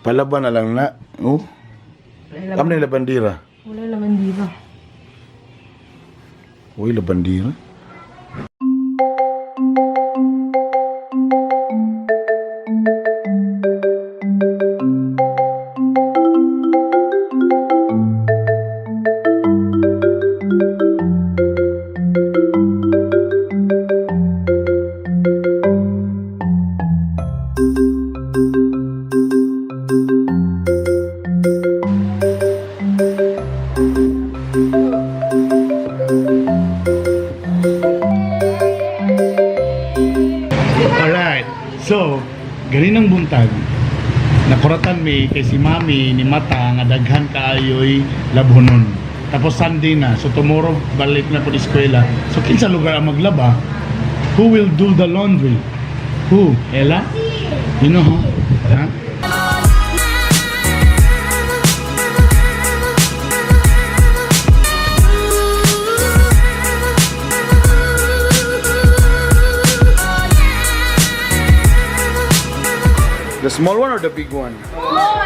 Palaban na lang na. Oh. Amo na labandira. Wala labandira. Uy, labandira. Alright. So, ganinang buntag. Nakuratan mi kay si Mami ni Mata nga daghan kaayoy labhonon. Tapos Sunday na. So tomorrow balik na po eskwela. So kinsa lugar ang maglaba? Who will do the laundry? Who? Ella? You know who? Ha? The small one or the big one? Small.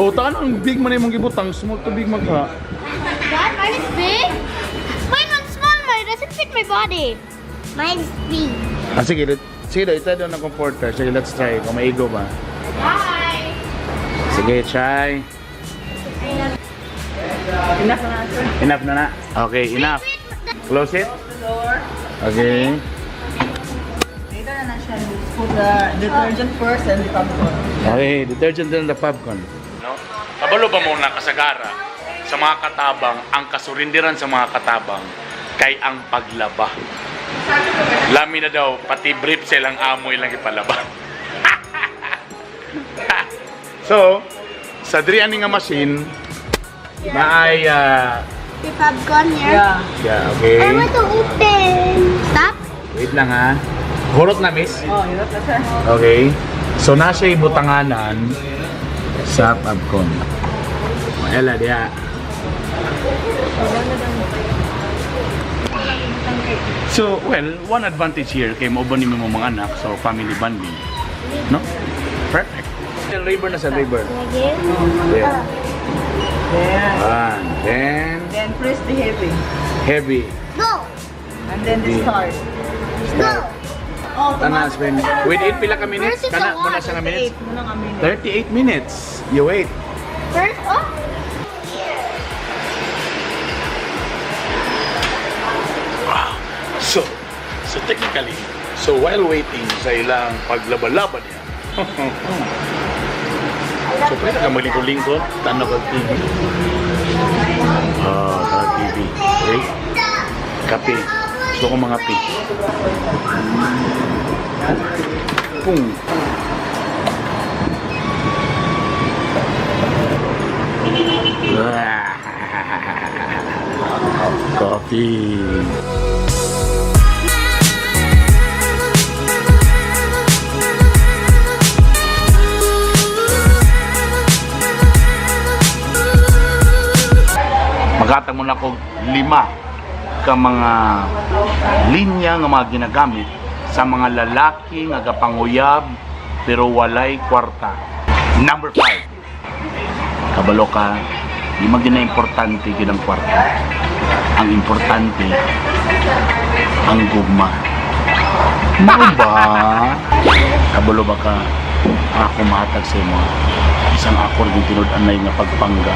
Oh, taan ang big man imong gibutang, small to big man ka. Dad, mine is big. Mine one's small. Mine doesn't fit my body. Mine's big. Ah, sige, sige, ito doon ang comforter. Sige, let's try. Kung maigo ba? Bye. Sige, try. Enough na, sir. Enough na na. Okay, enough. Close it. Close the door. Okay. Later na na siya. Put the detergent first and the popcorn. Okay, detergent din the popcorn. No? Kabalo ba mo nakasagara sa mga katabang, ang kasurindiran sa mga katabang kay ang paglaba. Lami na daw, pati brief silang amoy lang ipalaba. So, sa diri ani nga machine, naay The popcorn here. Yeah. yeah, okay. I want to open. Stop. Wait lang ha. Hurot na, miss. Oh, hirap na, sir. Okay. So nasa ibutanganan sa popcorn. Ella diha. So, well, one advantage here kay mo ni mo mga anak, so family bonding. No? Perfect. Labor na sa labor. Again. There. There. One. Then, Then press the heavy. heavy. Go. And then the start. Go. Oh, Tanas, Ben. Wait, it pila ka minutes? First is Kana the mo na one. siya nga minutes? 38 muna nga minutes. 38 minutes. You wait. First. Oh. So technically, so while waiting sa ilang paglaba-laba niya, so pwede ka maglingkod-lingkod, tanaw kag TV. Ah, tanaw TV. Okay? Kape. Gusto ko mga kape. Pung. Coffee. Magatag mo na kog lima ka mga linya nga mga ginagamit sa mga lalaki nga gapanguyab pero walay kwarta. Number 5. Kabalo ka, di man gina importante gid ang kwarta. Ang importante ang gugma. Mao ba? Kabalo ba ka ako mahatag sa imo? Isang akor yung tinud-anay nga pagpangga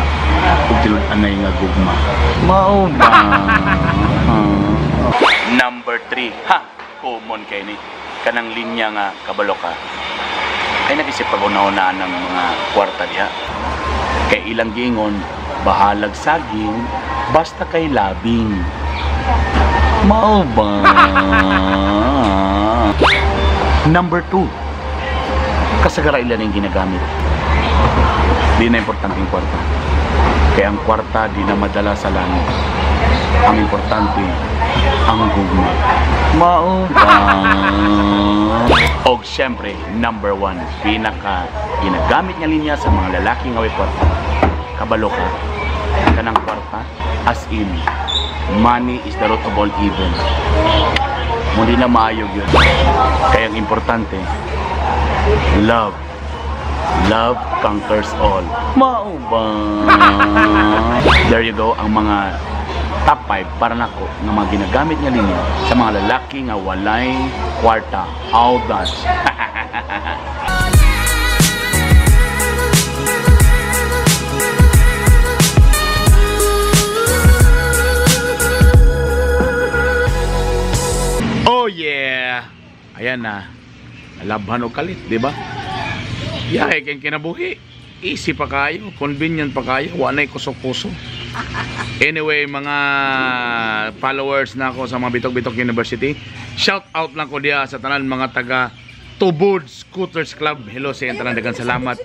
ug tinud-anay nga gugma. Mao ba? Number 3. Ha, common kay ni kanang linya nga kabalo ka. Ay nagisip pag una-unaan ng mga kwarta diha. Kay ilang giingon, bahalag saging, basta kay labing. Mao ba? Number 2. Kasagara ilan ang ginagamit. Di na importante ang kwarta. Kaya ang kwarta di na madala sa langit. Ang importante, ang gugma. Mao ba? Og siyempre, number 1, pinaka ginagamit nga linya sa mga lalaki nga way kwarta. Kabalo ka. Kanang kwarta, as in, money is the root of all evil. Muli na maayog yun. Kaya ang importante, love Love conquers all. Mao ba? There you go, ang mga top 5 para nako nga mga ginagamit nga linya sa mga lalaki nga walay kwarta. How does? Oh yeah! Ayan na. Nalabhan og kalit, di ba? Yeah, kay kinabuhi. Easy pa kayo, convenient pa kayo, wa na'y kusok-kuso. Anyway, mga followers na ako sa mga Bitok-Bitok University, shout out lang ko diya sa tanan mga taga Tubod Scooters Club. Hello sa iyong tanan, daghang salamat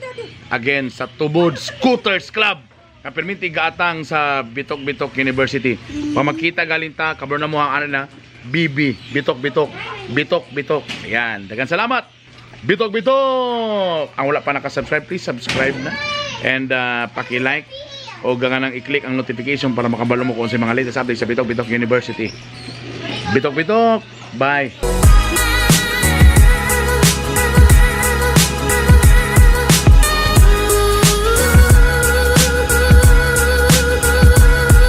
again sa Tubod Scooters Club. Kapirminti gaatang sa Bitok-Bitok University. Pamakita galing ta, kabro na mo ang ano na, BB, Bitok-Bitok, Bitok-Bitok. Ayan, daghang salamat. Bitok Bitok! Ang wala pa nakasubscribe, please subscribe na. And paki-like o nang i-click ang notification para makabalo mo kung sa mga latest updates sa Bitok Bitok University. Bitok Bitok! Bye!